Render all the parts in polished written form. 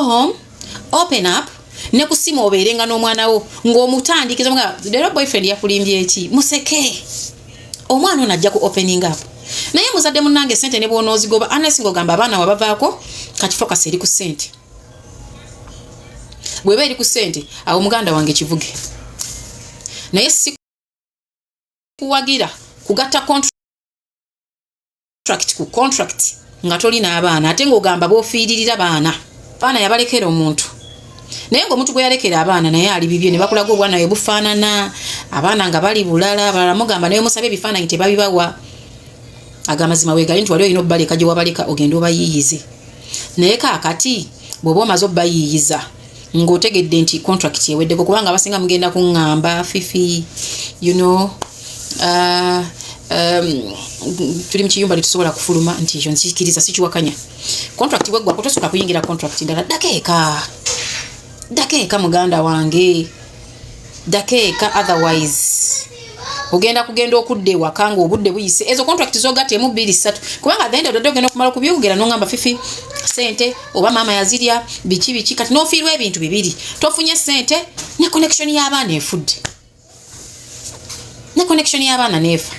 Go home, open up ne ku simu, obeerenga n'omwana wo ng'omutandikiza nga leero boyfriend yakulimbye eki, museke. Omwana ono ajja ku opening up. Naye muzadde munnange, sente ne bw'onoozigoba, unless ng'ogamba abaana wabavaako, kati focus eri ku sente. Bw'eba eri ku sente, awo muganda wange kivuge. Naye si kuwagira kugatta contract ku contract nga toli n'abaana, ate ng'ogamba b'ofiiririra baana. Baana yabalekera omuntu, naye ng'omuntu gwe yalekera abaana naye ali bibye, ne bakulaga obwana bwe bufaanana, abaana nga bali bulala. Abalala mugamba naye musabye ebifaananyi tebabibawa. Agamazima weegali nti wali olina obbaleka gye wabaleka, ogende obayiiyize. Naye kaakati bw'oba omaze obbayiiyiza ng'otegedde nti contract eweddeko, kubanga abasinga mugenda kuŋŋamba, "Fifi, tuli mu kiyumba, tetusobola kufuluma." Nti ekyo nzikiriza, sikiwakanya. Contract bweggwako, tosooka kuyingira contract ndala. Ddakeeka, ddakeeka muganda wange, ddakeeka. Otherwise ogenda kugenda okudda ewaka ng'obudde buyise. Ezo contract zogatta emu, bbiri, ssatu, kubanga the end of the day ogenda okumala okubyogera n'oŋŋamba, "Fifi, sente oba maama yazirya, biki biki." Kati n'ofiirwa ebintu bibiri: tofunye sente, ne connection y'abaana efudde, ne connection y'abaana neefa.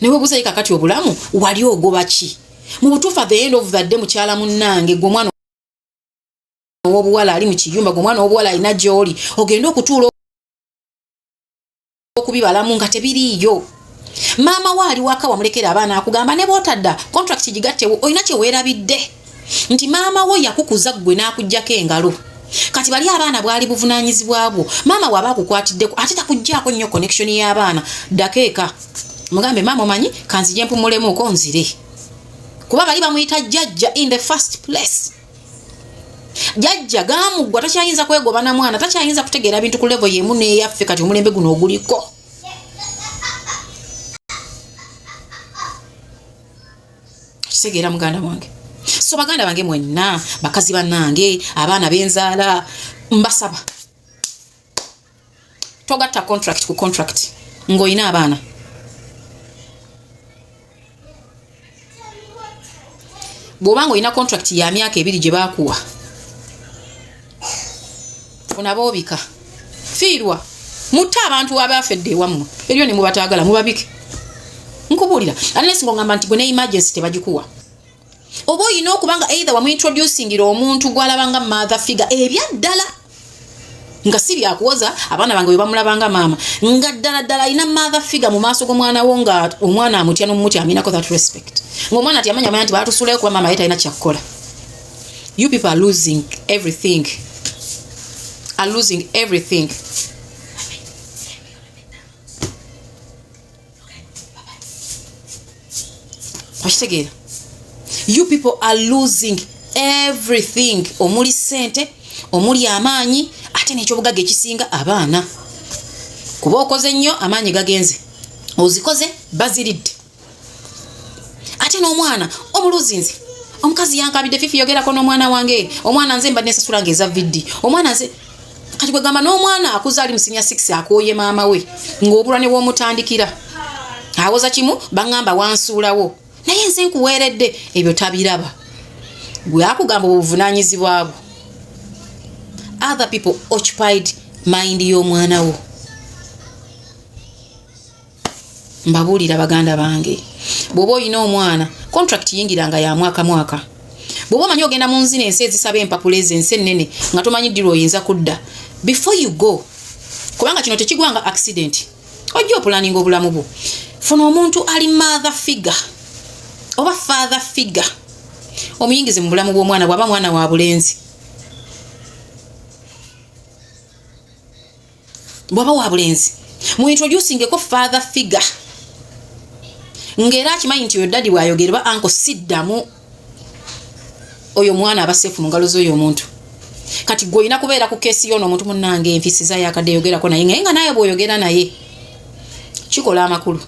Newebuuzayo kakati obulamu wali ogoba ki mu butuufu? At the end of the day, mukyala munnange, gwe omwana ow'obuwala ali mu kiyumba, gwe omwana ow'obuwala alina gy'oli, ogenda okutuula okubibalamu nga tebiriiyo. Maama we ali waka, wamulekera abaana, akugamba ne bwotadda contract gigattewo, olina kyeweerabidde nti maama wo yakukuza ggwe n'akuggyako engalo. Kati bali abaana bwali buvunaanyizibwa bwo. Maama waaba akukwatiddeko ate takuggyaako nnyo connection y'abaana. Ddako eka, mugambe, "Maama, omanyi kanzije mpumulemuuko nzire," kuba bali bamuyita jjajja in the first place. Jjajja gamuggwa, takyayinza kwegoba na mwana, takyayinza kutegeera bintu ku level yemu n'eyaffe. Kati omulembe guno oguliko kitegeera, muganda wange. So baganda bange mwenna, bakazi bannange, abaana benzaala, mbasaba, togatta contract ku contract ng'olina abaana. Bw'oba ng'olina contract ya myaka 2 gye baakuwa, funa boobika, fiirwa, mutte abantu abafedde ewammwe eriyo ne mubataagala, mubabike. Nkubuulira, unless ng'ogamba nti gwe ne emergency tebagikuwa, oba olina okuba nga either wamuintroducingira omuntu gw'alabanga mother figure ebyaddala, nga si byakuwoza abaana bange bwe bamulabanga maama, nga ddala ddala alina mother figure mu maaso g'omwana wo, nga omwana amutya n'omutya, aminako that respect, ng'omwana ati amanya amanya nti baatusuulayo kuba maama ye talina kyakukola. You people are losing everything, are losing everything. Okitegeera? You people are losing everything, omuli ssente, omuli amaanyi, ate n'ekyobugagga ekisinga abaana. Kuba okoze nnyo, amaanyi gagenze, ozikoze, baziridde, ate n'omwana omuluzinze. Omukazi yankabidde, "Fifi, yogerako n'omwana wange, omwana nze mbadde nsasula nga eza viddi, omwana nze." Kati kwegamba n'omwana akuze ali mu senior 6 akooye maama we, ng'obulwa ne w'omutandikira. Awoza kimu, baŋŋamba wansuulawo, naye nze nkuweeredde. Ebyo tabiraba. Gwe akugamba obuvunaanyizibwa bwo. Other people occupied mind y'omwana wo. Mbabuulira baganda bange, bw'oba olina omwana, contract yingiranga ya mwaka mwaka. Bw'oba omanyi ogenda mu nzina, ensi ezisaba empapula ezo, ensi ennene, nga tomanyi ddi lw'oyinza kudda, before you go, kubanga kino tekigwanga accident, ojja opulaninga obulamu bwo. Funa omuntu ali mother figure oba father figure, omuyingize mu bulamu bw'omwana. Bw'aba mwana wa bulenzi, bw'aba wa bulenzi, muintroducingeko father figure, ng'era akimanyi nti oyo daddy bw'ayogera oba uncle siddamu. Oyo mwana aba safe mu ngalo z'oyo omuntu. Kati gwe olina kubeera ku case y'ono omuntu. "Munnange, nfisiza yakadde, yogerako naye." Naye nga naye bw'oyogera naye kikola amakulu.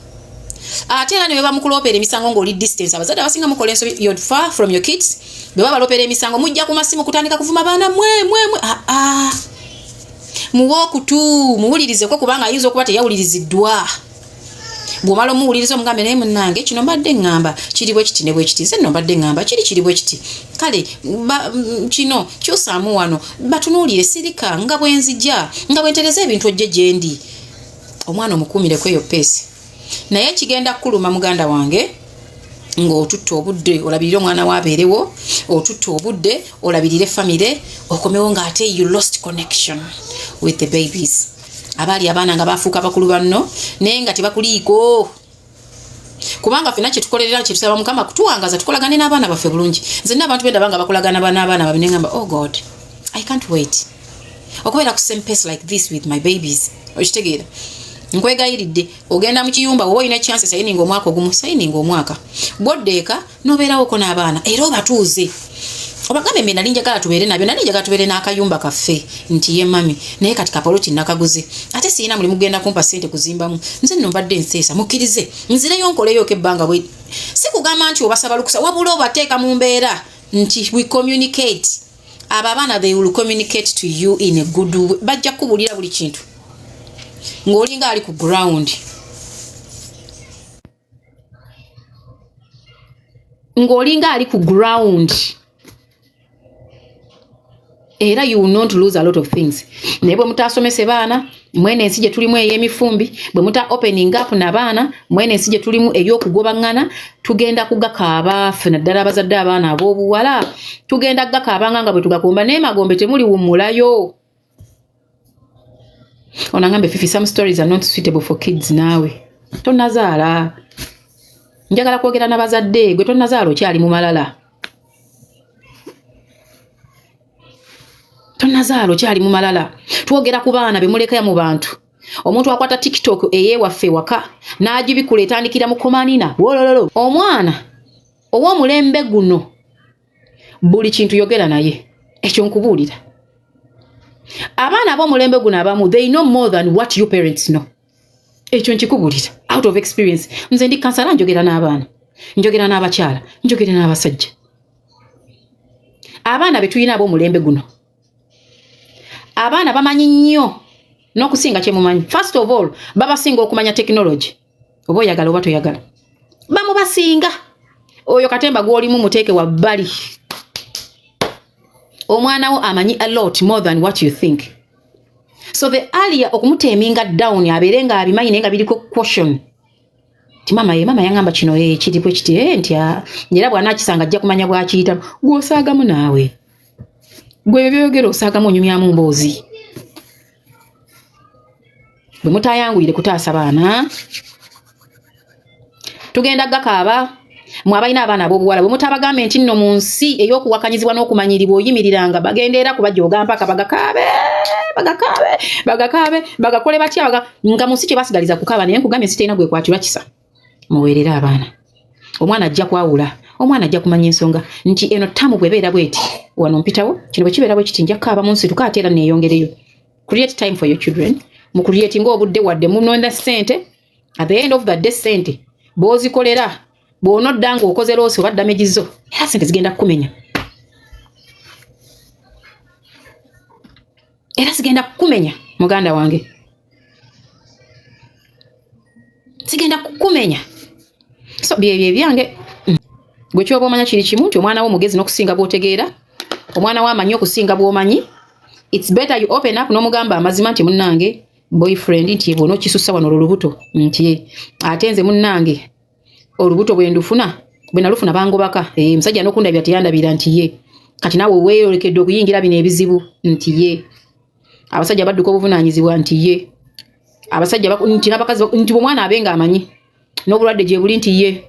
Ate era ne bwe bamukuloopera emisango ng'oli distance, abazadde abasinga mukola ensobi. You're far from your kids. Bwe babaloopera emisango, mujja ku masimu kutandika kuvuma baana mwe mwe mwe. Aa, muwe okutu, muwulirizeko, kubanga ayinza okuba teyawuliriziddwa. Bw'omala omuwuliriza omugambe, naye munnange kino mbadde ŋŋamba kiri bwe kiti ne bwe kiti, nze nno mbadde ŋŋamba kiri kiri bwe kiti, kale kino kyusaamu wano, batunuulire, sirika nga bwe nzija nga bwe ntereza ebintu ojje gye ndi. Omwana omukuumireko eyo peesi, naye kigenda kukuluma muganda wange ng'otutte obudde olabirire omwana we abeerewo, otutte obudde olabirire famire, okomewo ng'ate you lost connection with the babies. Abaali abaana nga bafuuka bakulu banno naye nga tebakuliiko, kubanga ffenna kyetukolerera kyetusaba Mukama kutuwangaza tukolagane n'abaana baffe bulungi. Nze nina abantu bendaba nga bakolagana n'abaana babe nengamba, oh God, I can't wait okubeera ku same pace like this with my babies. Okitegeera? Nkwegayiridde, ogenda mu kiyumba, woba olina chance sayininga omwaka ogumu, sayininga omwaka, bwodda eka nobeerawoko n'abaana era obatuuze obagambe, mbe nali njagala tubeere nabyo, nali njagala tubeere n'akayumba kaffe, nti ye mami, naye kati kapoloti nakaguze, ate siyina mulimu genda kumpa ssente kuzimbamu, nze nno mbadde nseesa mukkirize nzireyo nkoleyooko ebbanga. Bwe si kugamba nti obasaba lukusa, wabula obateeka mu mbeera nti we communicate. Abo abaana, they will communicate to you in a good way, bajja kukubuulira buli kintu ng'olinga ali ku ground, ng'olinga ali ku ground, era you will not lose a lot of things. Naye bwe mutasomese baana mwene ensi gye tulimu ey'emifumbi, bwe muta opening up n'abaana mwene ensi gye tulimu ey'okugobaŋŋana, tugenda kugakaaba ffe, naddala abazadde abaana ab'obuwala, tugenda kugakaabanga nga bwe tugakumba n'emagombe temuliwummulayo. Ono agambe, Fifi, some stories are not suitable for kids. Naawe tonazaala, njagala kwogera n'abazadde. Gwe tonazaala, okyali mu malala, tonazaala, okyali mu malala. Twogera ku baana bemuleka mu bantu. Omuntu akwata TikTok eyewaffe waka n'agibikula, etandikira mu komanina wolololo. Omwana ow'omulembe guno buli kintu yogera naye, ekyo nkubuulira. Abaana ab'omulembe guno abamu, they know more than what you parents know. Ekyo nkikubuulira out of experience. Nze ndi counselor, njogera n'abaana, njogera n'abakyala, njogera n'abasajja. Abaana be tulina ab'omulembe guno, abaana bamanyi nnyo n'okusinga kye mumanyi. First of all, babasinga okumanya technology, oba oyagala oba toyagala, bamubasinga. Oyo katemba gw'olimu muteeke wabbali. Omwana wo amanyi a lot more than what you think, so the earlier okumuteminga down abeere nga abimanyi, naye nga biriko caution ti mama ye mama yaŋŋamba kino, kiri bwe kiti, nti era bw'anaakisanga ajja kumanya bw'akiyitamu. Gw'osaagamu naawe, gwe ebyo byoyogera osaagamu, onyumyamu mboozi. Bwe mutayanguyire kutaasa baana, tugenda gakaaba. Mwe abalina abaana ab'obuwala, bwe mutabagambe nti nno mu nsi ey'okuwakanyizibwa n'okumanyiribwa oyimiriranga, bagenda era kubajooga mpaka bagakaabe, bagakaabe, bagakaabe, bagakole batya, nga mu nsi kye basigaliza kukaaba. Naye nkugambye, ensi terina gwekwatirwa kisa. Muweerere abaana. Omwana ajja kwawula, omwana ajja kumanya ensonga nti eno tamu bw'ebeera bweti, wano mpitawo, kino bwe kibeera bwe kiti, nja kukaaba mu nsituka ate era neeyongereyo. Create time for your children. Mu creating obudde, wadde munonda ssente, at the end of the day ssente bw'ozikolera, bw'onodda ng'okoze loss oba damage zo, era ssente zigenda kukumenya, era zigenda kukumenya muganda wange, zigenda kukumenya. So byebyo ebyange. Gwe kyoba omanya kiri kimu nti omwana wo mugezi n'okusinga bw'otegeera, omwana wo amanyi okusinga bw'omanyi. It's better you open up n'omugamba amazima nti munnange boyfriend, nti bw'onookisussa wano olwo lubuto, nti ate nze munnange olubuto bwe ndufuna, bwe nalufuna bangobaka, musajja n'okundabira teyandabira, nti ye kati naawe weeyolekedde okuyingira bino ebizibu, nti ye abasajja badduka obuvunaanyizibwa, nti ye abasajja nti n'abakazi, nti omwana abe ng'amanyi n'obulwadde gye buli, nti ye